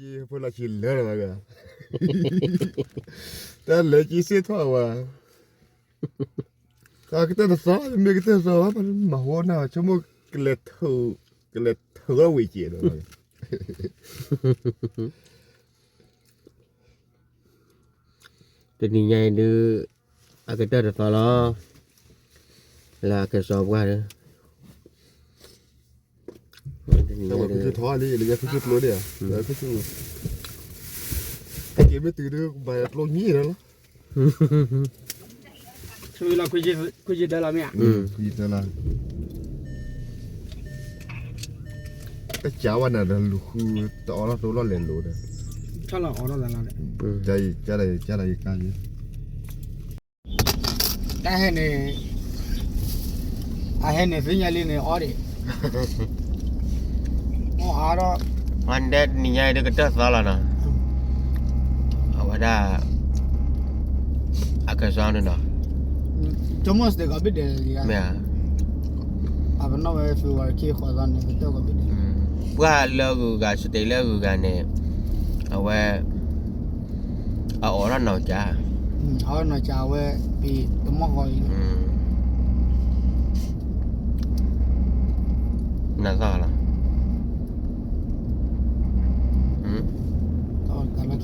ဖိလီၤဆံးလၢာ်လီၤဘၣ်ဂၤ, တၢ်လဲၤက့ၤစ့ၢ်ထီၣ်ဝဲ, ကတၢၢ်တသီ, မ့ၢ်ကတၢၢ်တသီဘၣ်, မၤဟိနၢ်, ဆိကမိၣ်ကလဲၤထုး, ကလဲၤထုးဝဲဝံၤက့ၤဒီး တနံၤညါအံၤဒုး အကတၢၢ်တသီလီၤ, လၢအကစီၤပှၢ်ဒီး, တနံၤညါဒုး ထီၣ်လံ, လၢယဖုၣ်ဖုၣ်ကျိဒၣ်ဧါ, လၢဖုၣ်ဖုၣ်, ဟဲက့ၤမ့ၢ်တုၤဒုး ကဘၣ်ကျိညံၣ်ဒီးလီၤ. ခွံယံၤတၢလီၤမ့ၢ်ဧါ, ခွံယံၤတၢလီၤ, တကးဝဲနၤဒီးလူၤဃုတအီၣ်ထီၣ်သိလီၤလဲၤလိၤဒီး, ကၢ်လီၤအီၣ်ထီၣ်သးလီၤ, ကၢ်ဒီးယကါယံၤ တၢ်ဟဲန့ၣ်, အဟဲန့ၣ်သ့ၣ်ညါလံန့ၣ် အီၣ်ဒံး, အီၣ်အါထီၣ်, မ့ၢ်ဒဲတနံၤညါအံၤဒုးကတၢၢ်သီလီၤနီၤ, အဝဲဒၣ် အကစီၤန့ၣ်နီၤ, ကမိၣ်စတ့ၢ်ကီးဘ့ၣ်ဒဲးလံ, မ့ၢ်ဧါ, အပနီၣ်ဝဲ February ခံဃီသီန့ၣ် ကတၢၢ်ကီးဘ့ၣ်ဒဲး, ပှၢ်လၢအဂုၤအဂၤ စတ့ၢ်လၢအဂုၤအဂၤန့ၣ်, အဝဲ အအိးထီၣ်နီၢ်ကၠး, အအိးထီၣ်နီၢ်ကၠးဝဲ, ပံၤတမီၢ်ဃီအံၤ, နသီလ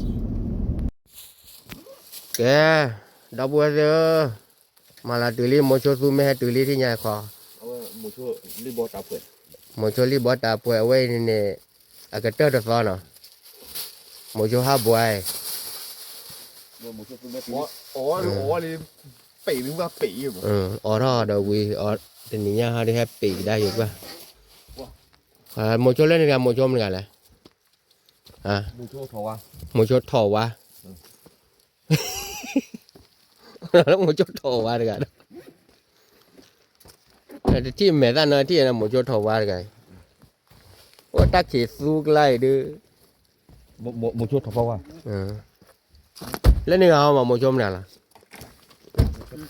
ီၤ, ကဲ, ဒီပုၢ်ဝဲၢ်သ့ၣ်ဧၢ, မၤလီၤတုၤလံ မိၤဆိသူမ့ၢ်ဟဲတုၤလံထံၣ်ညါခီ, မိၤဆိလံၣ်ဘီတၢ်ပှဲၤအဝဲအံၤန့ၣ်န့ၣ်, အကတၢၢ်တသီနီၤ, မိၤဆိဟးဘှါအံၤ, အိးထီၣ်ဒီးဝံၤ, တနံၤညါဟီဒုးဟဲပံးကဒါယိၤကွၢ်, မိၤဆိလၢန့ၣ်တဂၤ မိၤဆိမနုၤတဂၤလဲၣ်, မိၤဆိထီၣ်ဝါ, မိၤဆိထီၣ်ဝါတဂၤဒီး, တထံၣ်မဲာ်သၣ်နီၤထံၣ်န့ၣ် မိၤဆိထီၣ်ဝါတဂၤအံၤ, အိၣ်တၢ်ခံးသူကျါအံၤဒုး, မိၤဆိထီၣ်ဝါ, လၢန့ၣ်ဂၤဟီမး မိၤဆိမနုၤ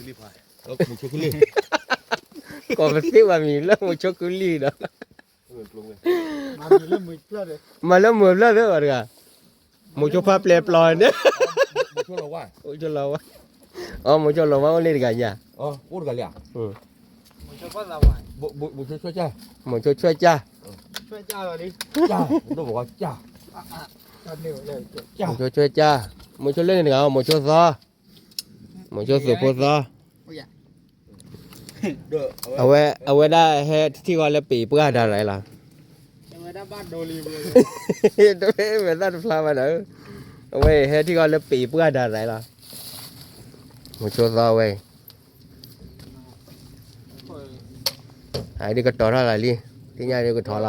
လီၤ, ကိးပသ့ၣ်ဘၣ်မံၤလၢမိၤဆိကူလံၢ်ဒီး, မၤလၢမိၤဖျၢၣ်ဒီး, မိၤဆိဖါပျဲပျီန့ၣ်, မိၤဆိလီၤဝါ, အမိၤဆိလီၤဝါအိၣ်လၢတဂၤညါ, မိၤဆိဆွဲကၢ်, မိၤဆိဆွဲကၢ်, မိၤဆိဆွဲကၢ်, မိၤဆိလၢန့ၣ်တဂၤ, မိၤဆိသီ, မိၤဆိသုးဖိသီ, အဝဲ, အဝဲဒၣ်ဟဲထံၣ်ဃီလၢပံးပှၢ်ဒါရၤလီၤ, တဝဲမဲာ်သၣ်တဖျါဘၣ်ဒီး, အဝဲဟဲထံၣ်ဃီလၢပံးပှၢ်ဒါရၤလီၤ, မိၤဆိသီဝဲအံၤ, အဒုးကတီၤထီၣ်လီၤလံ, သ့ၣ်ညါဒုးကထီၣ်လီၤ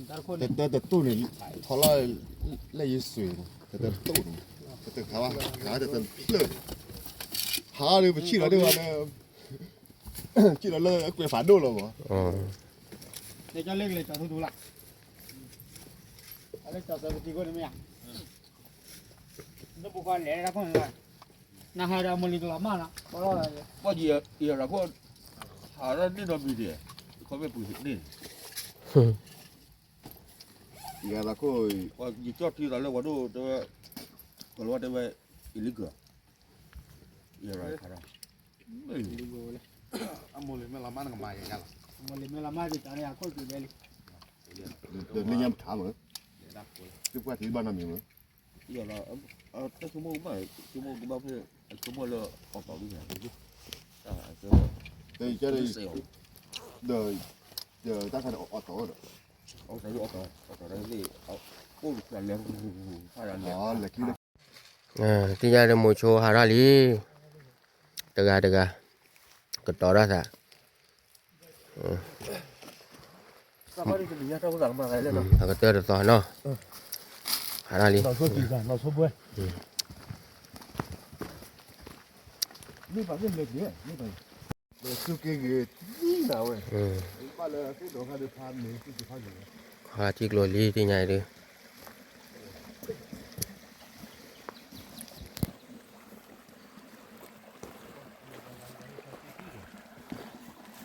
တတၢတတိၢ်န့ၣ် ထီလီၤလၢယစွ့ၤန့ၣ် တတၢတတိၢ်န့ၣ် တတၢခါဘၣ် ခါတတၢတဖျၢၣ် ဟးဒီးပဆံၣ်လီၤဒ်ဝဲလၢ ဆံၣ်လီၤလၢအကွဲးဖးဒိၣ်လီၤမး လၢကၠီလ့ကလဲၤကၠီထူထူလၢ အလၢကၠီသၢပတံၤခိၣ်န့ၣ်မ့ၢ်ဧါ နဘုဃီလဲၤတၢ်ခိၣ်န့ၣ်လီၤ နဟးဒီးအမိၢ်လံၤကလီၤမၢ်လီၤ ပှၤယရၤခိၣ် ဟးထီၣ်န့ၢ်ဒီးမံၤဒံး ခီမ့ၢ်ပှ့ၤန့ၣ် ယရၤခိၣ် ယကၠီထံသးလၢဝဲဒိၣ်တဲဝဲ ကလီၤဝဲတဲဝဲ အံၤလံကၢၤ ယရၤခါထီၣ် အမိၢ်လံၤမ့ၢ်လီၤမၢ်နကမၤယၤလီၤ အမိၢ်လံၤမ့ၢ်လီၤမၢ်ဒ်တၢ်န့ၣ် အခိၣ်က့ၤဝဲလံ လၢညါမထါမး သုပှၢ်ထံဘၣ်နီတမံၤမး ယလီၤ တၢ်ဆိကမိၣ်ကဘၣ် ဆိကမိၣ်ကဘၣ်ဖဲ အဆိကမိၣ်လၢအီၣ်တီၢ်ဒ်န့ၣ် တၢ် ဒီး ဒီးတၢ်ခါန့ၣ်အီၣ်တီၢ်ဒီး အီၣ်တီၢ်လၢအီၣ်တီၢ် အီၣ်တီၢ်လၢ အိၣ်တၢ်လဲၤ ဖးလဲၤ သ့ၣ်ညါဒီးမိၤဆိဟးထီၣ်လံ တဂၤတဂၤ ကတီၤထီၣ်သး အကတၢၢ်တသီနီၤ ဟးထီၣ်လံ ဟးထီၣ်လံ သ့ၣ်ညါအံၤဒုး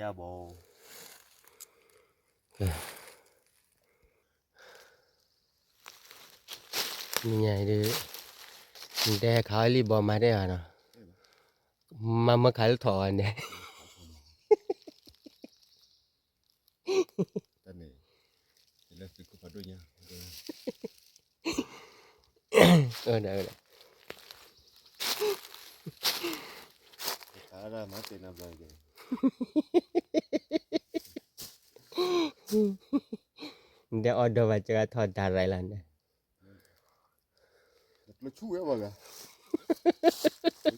ယဘီ နညါအံၤဒုး နတဲခးဝဲလံၣ်ဘီမၤတဲအီၤနီၤ, မၤမၢခးလၢထီၣ်အီၤန့ၣ် အၢ ဒၣ် နတဲအီၣ်ဒီးဘၣ်ကထီၣ်တၢ်ရၢလီၤန့ၣ် ဆူၣ်ဝဲဘၣ်ဂၤ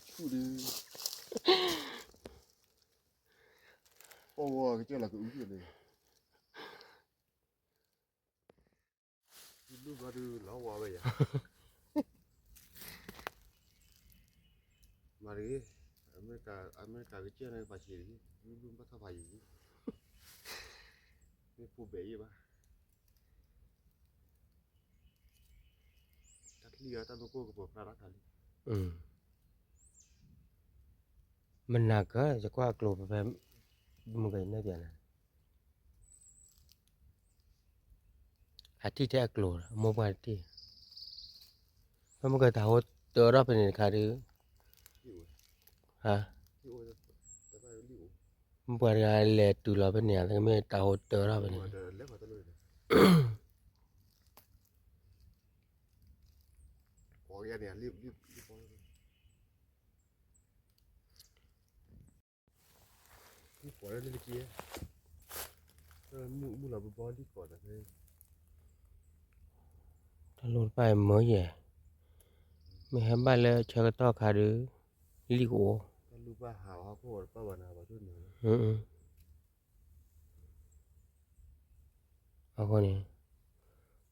ဆူၣ်ဒုး ပီၢ်ဝဲကစၢၢ်လီၤကအုန့ၣ် ဘျုးဘျီဒုးလီၤဝါဝဲယၤ မၤတဂ့ၤ အမဲရကၤကစၢၢ်န့ၣ်ပာ်ဆံးတဂ့ၤ ဘျုးဘျုးဘၣ်ထီၣ်ဖးယံၤ မ့ၢ်ဖိဘဲးယံၤဘၣ် တၢ်ချံၣ်အတၢ်မ့ၢ်ကိၢ်ကပၢၤဖျါထီၣ်ခါလံ မနၤကၢ ယကွၢ်အကျိၤဖဲ မုၢ်ကနၣ်ပျးနၤ အထံၣ်ထဲအကျိၤ အမိၢ်ပှၢ်တထံၣ် ဖဲမုၢ်ကတၢ်ဟိတၢထီၣ်ဖဲန့ၣ်တခါဒုး ဟါ မုၢ်ပှၢ်တဂၤလဲၤတုၤလီၤဖဲန့ၣ် မ့ၢ်တၢ်ဟိတၢထီၣ်ဖဲန့ၣ် တၢ်လိၣ်တဖၣ်အံၤမၢယဲၢ် မ့ၢ်ဟဲဘၣ်လၢဆၢကတီၢ်ခါဒုး လံၣ်ကအိၣ် အဃိန့ၣ်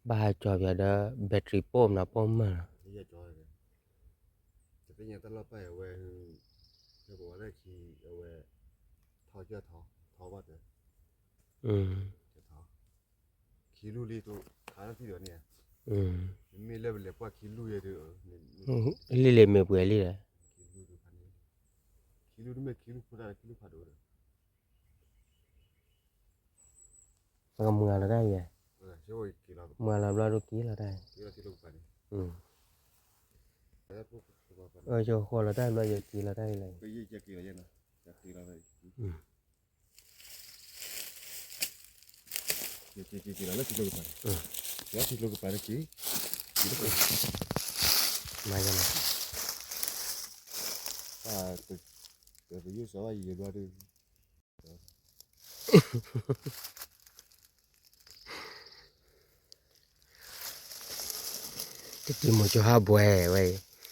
ဘၣ်ဟးကၠီၤပၠးဒီး battery ပိာ်မနုၤပိာ်မၢၢ်လီၤ တသ့ၣ်ညါတၢ်လီၢ်ပာ်အဝဲ ဖဲပဝဲလၢခံအဝဲ ထီကၠၢ်ထီ ထီဘၣ်တၢ် ခံလူၢ်လံတိၢ်ခါလၢထံၣ်ဒီးန့ၣ်ဧါ မ့မ့ၢ်လၢပလဲၤပှၢ်ခံလူၢ်ယဲၢ်ဒီး လံၣ်လံၣ်မ့ၢ်ပှဲၤလံဒီး ခံလူၢ်တမ့ၢ်ခံလူၢ်ဖိတၢ်ခံလူၢ်ဖးဒိၣ်ဒီး ပကမၤလီၤတၢ်ယဲၢ် မၤလီၤဘျီဒိက့ၤလီၤတၢ် ယဃီလီၤတၢ်ဘျီယက့ၤလီၤတၢ်လၢ မၤယၤလီၤ တယိၣ်စီၤဘၣ်ယံၤဘျီဒုး တကံၢ်မိၢ်ကၠီဟးဘှဲဝဲအံၤ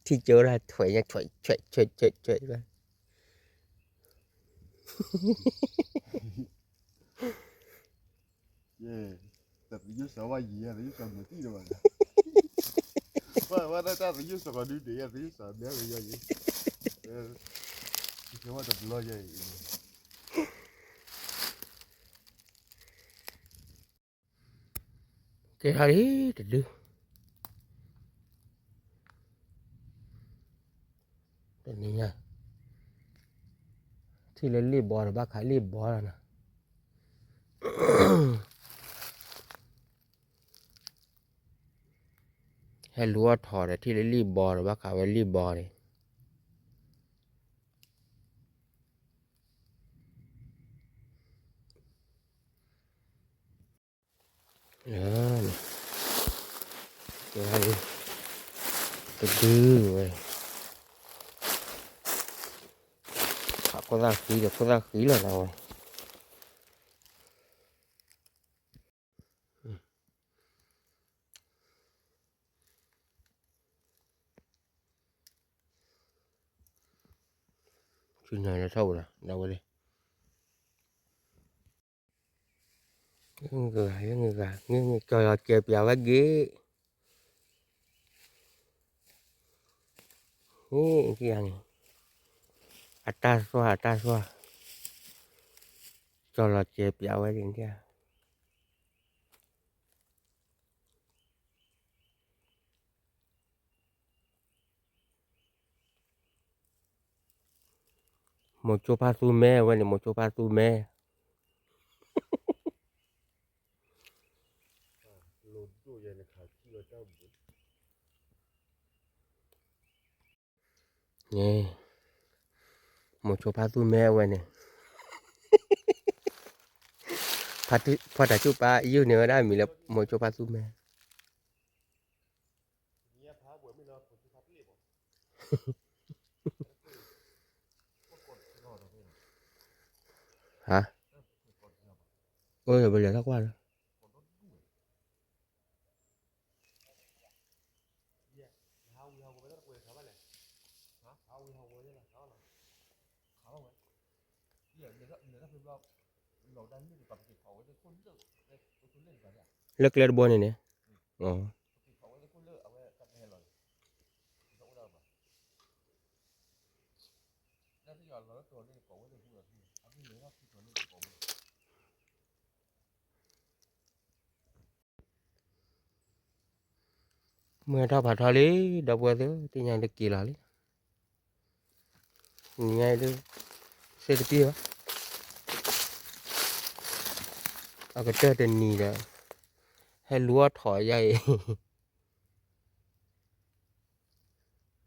ထံကၠိလၢထွဲးထွဲးထွဲးထွဲးထွဲး တယိၣ်စီၤဝဲယံၤ တယိၣ်စီၤမုၢ်တံၢ်တဘၣ် ဝဲဒၣ်တၢ်တယိၣ်စီၤကဒုဒံး တယိၣ်စီၤဘဲကယီယံၤ ကဲဝဲတဘျီယံၤ ကဲဟါလံ တဒု တနံၤညါ ထံၣ်လၢလံၣ်ဘီဒီး ဘၣ်ခးလံၣ်ဘီလီၤနီၤ ဟဲလူၤအီၣ်ထီၣ်ဒီး ထံၣ်လၢလံၣ်ဘီဒီး ဘၣ်ခးဝဲလံၣ်ဘီန့ၣ် တဒုဝဲ ခးခိၣ်သၣ်ဃံဒီး ခိၣ်သၣ်ဃံလီၤနၤဝဲ ဆူညါလၢထီၣ်ဝဲလီၤ ဒၣ်ဝဲလံ ဂ့ၤဂ့ၤဂ့ၤဂ့ၤ ကၠီၤလီၤကဲပျးဝဲဂ့ၤ ဟ့ၣ် အတၢ်သွၣ် အတၢ်သွၣ် ကၠီလီၤကဲပၠးဝဲန့ၣ် မိၤကၠိဖါသူမဲဝဲန့ၣ် မိၤကၠိဖါသူမဲ န့ၣ် မိၤကၠိဖါသူမဲဝဲန့ၣ် ဖါတၢ်ဆူၣ်ပၢ်ယုၢ်န့ၢ်ဝဲဒၣ်အမံၤလၢမိၤကၠိဖါသူမဲ ဟါ အိၣ် ပလဲၤထီၣ်ကွၢ်လၢ လၢကျဲတဘိန့ၣ်န့ၣ် မုၢ်ဟဲထီၣ်ဖးထီလံ ဒီပုၢ်ဝဲၢ်သ့ၣ် သ့ၣ်ညါဒုးက့ၤလီၤလံ နံၤညါအံၤဒုး သ့ၣ်တပ့ၢ်ဘၣ် အကတၢၢ်တနံၤဒီး ဟဲလူၤအီၣ်ထီၣ်ယါအံၤ ထံၣ်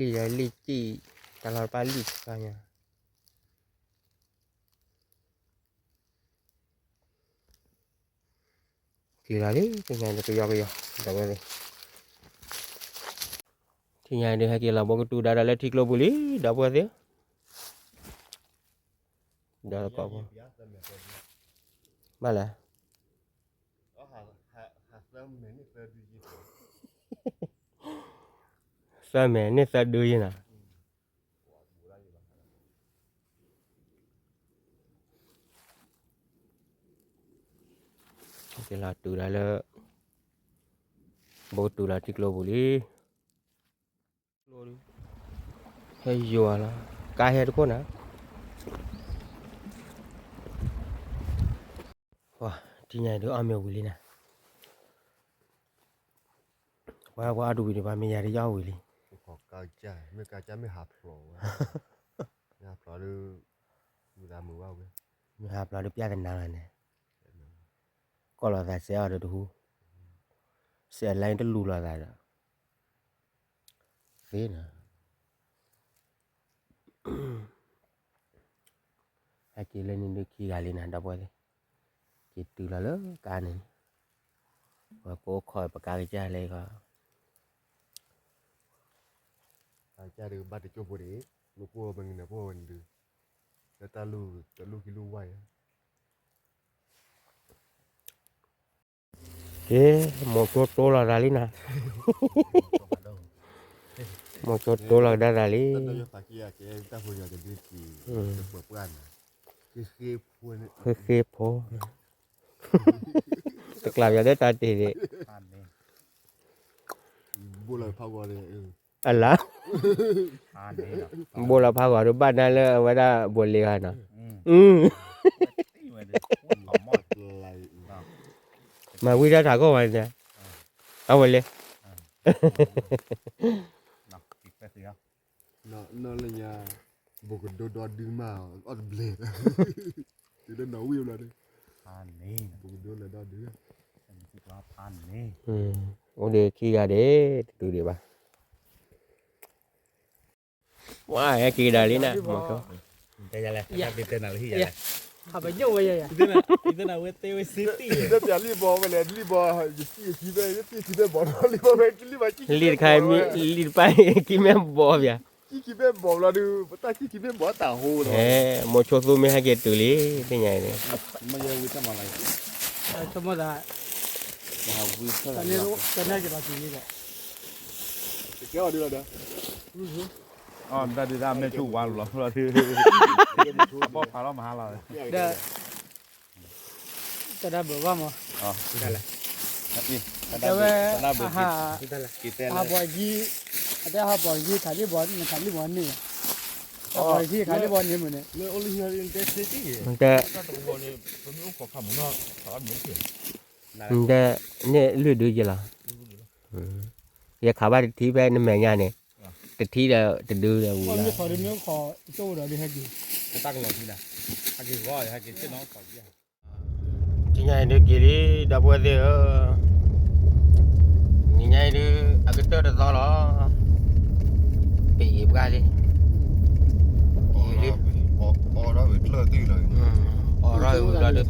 လံၣ်ဒီးလံၣ်စံၣ် တၢ်လီၢ်တဖၣ်လံၣ်ဆှါညါ က့ၤလီၤလံ သ့ၣ်ညါဒုးကယီကယီ ဒီပုၢ်ဝဲၢ်သ့ၣ် ထံၣ်ညါဒုးဟဲက့ၤလီၤဘိကတူၢ်ဒါဒီးလၢထံကျိပူၤလံ ဒီပုၢ်ဝဲၢ်သ့ၣ် ဒီးကိးဖိ ဘၣ်လဲၣ် သၢမဲာ်န့ၣ်သၢဒုယ့ၢ်နီၤ က့ၤလီၤတုၤဒီးလၢ ဘိကတူၢ်လီၤထံကျိပူၤလံ ဟဲယွၤလီၤ ကါဟဲတခိၣ်နၤ ပှၤ ထံၣ်ညါဒုးအီၣ်မ့ၢ်ဝံၤလံနၤ ပှၤ ပှၤအီၣ်တဝံၤန့ၣ် ပှၤမ့ၢ်ယၤဒုးယအီၣ်ဝံၤလံ မ့ၢ်ဟါဖျိးဒုး မ့ၢ်ဟါဖျိးဒုး ပျၢ်သနါလီၤန့ၣ် ကီၢ်လီၤသးစဲအီၤဒီးတဟူ စဲးလါတလူၤလီၤသးဒီး သ့နၤ ဟဲက့ၤလၢန့ၣ်ဒုးခံဂၤလံနၤ ဒီပုၢ်ဝဲၢ်သ့ၣ် က့ၤတုၤလီၤလၢကါန့ၣ် ပှၤကိးခီၣ်ပကါကစၢ်လဲၤခီ ကါကစၢ်ဒုးဘၣ်တကၠိၢ်ဖိန့ၣ် မ့ၢ်ပှၢ်ပှၢ်မနုၤန့ၣ် ပှၢ်ဝဲန့ၣ်ဒုး လၢတၢ်လူၢ်တလူၢ်ခံလူၢ်ဝါအံၤ က့ၤ မိၤကၠိတိလီၤသးလံနၤ မိၤကၠိတိလီၤကဒါသးလံ ဃ့ဃ့ဖိ တကျးပယီၤဒဲးတၢ်တ့ၢ်န့ၣ် အလါ ဘိလီၤဖးဂီၤဒုးဘၣ်နၤလၢအဝဲဒၣ်ဘိလ့ဂၤနီၤ မၤဝံၤတၢ်ထးခိၣ်ဝဲန့ၣ် အဝဲလဲၤ နီၢ်လၢညါ ဘိကဒိဒီဒုမး အီၣ်တဘျဲၣ် တုၤလၢနီၢ်ဝံၣ်ဘျီဒီး ဘိကဒိလၢဒီဒု အိၣ်ဒံးခံဂၤဒံး တတုၤဒံးဘၣ် ဝါ ဟဲက့ၤကဒါလံနၤ မၤကီ ဟးပညိၣ်ဝဲယၤ ယတဲနၤဝဲတဲဝဲစ့တံၢ် ယတဲပၠးလံၣ်ဘီဝဲလဲၣ် လံၣ်ဘီ ယစံၣ်ယခံဘဲ ယစံၣ်ခံဘဲဘီ လံၣ်ဘီဝဲ လံၣ်တခါ လံၣ်တပၢ် ခံမ့ၢ်ဘီပၠး စံၣ်ခံဘဲဘီလီၤဒုး ပတၢ်စံၣ်ခံဘဲဘီတၢ်ဟိလီၤ မိၤဆိသူမ့ၢ်ဟဲက့ၤတုၤလံ သ့ၣ်ညါအံၤန့ၣ် မ့ၢ်ယဲဝံၤတၢ်မၤလၢ ဆိကမိၣ်သး တၢ်န့ၣ်ကဘၣ်တုၤလံဒီး တကဲအီၤဒုးလီၤဒီး အီၣ်တၢ်ဒုးတၢ်မဲာ်ဆိဝါလီၤလီၤဒုး အဘီၣ်ဖးလီၤမဟါလီၤ ဒီး တၢ်ဒၣ်ဘၢဘၣ်မး တဲဝဲ အဟး အဟးပှၤကံ အတဲအဟးပှၤကံ ထးလံၣ်ဘီ နထးလံၣ်ဘီန့ၣ် တဲ, တဲ, န့ၣ်လုၢ်ဒုယလီၤ, ယခးဘၣ်တထံၣ်ဖဲနမဲာ်ညါန့ၣ်, တထံၣ်ဒီးတဒုဒီးဝံၤလီၤ, တညါအံၤဒုးက့ၤလံ ဒီပုၢ်ဝဲၢ်သ့ၣ်ဧၢ, နံၤညါအံၤဒုး အကတၢၢ်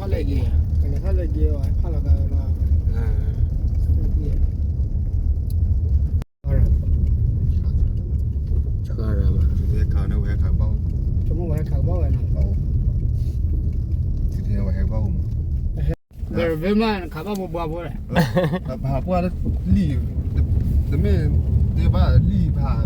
တသီလီၤ, ပ့ၤအံၤပှၢ်လံ, အီၣ်ထီၣ်ဝံၤလီၤဒုးပ့ၤအံၤ, ဆှၢ, ဝဲမ့ၢ်ခးဘၣ်ပှၤဖိလဲၣ်, ပှၤလံ, တမ့ၢ်, တဘၣ်လံဖး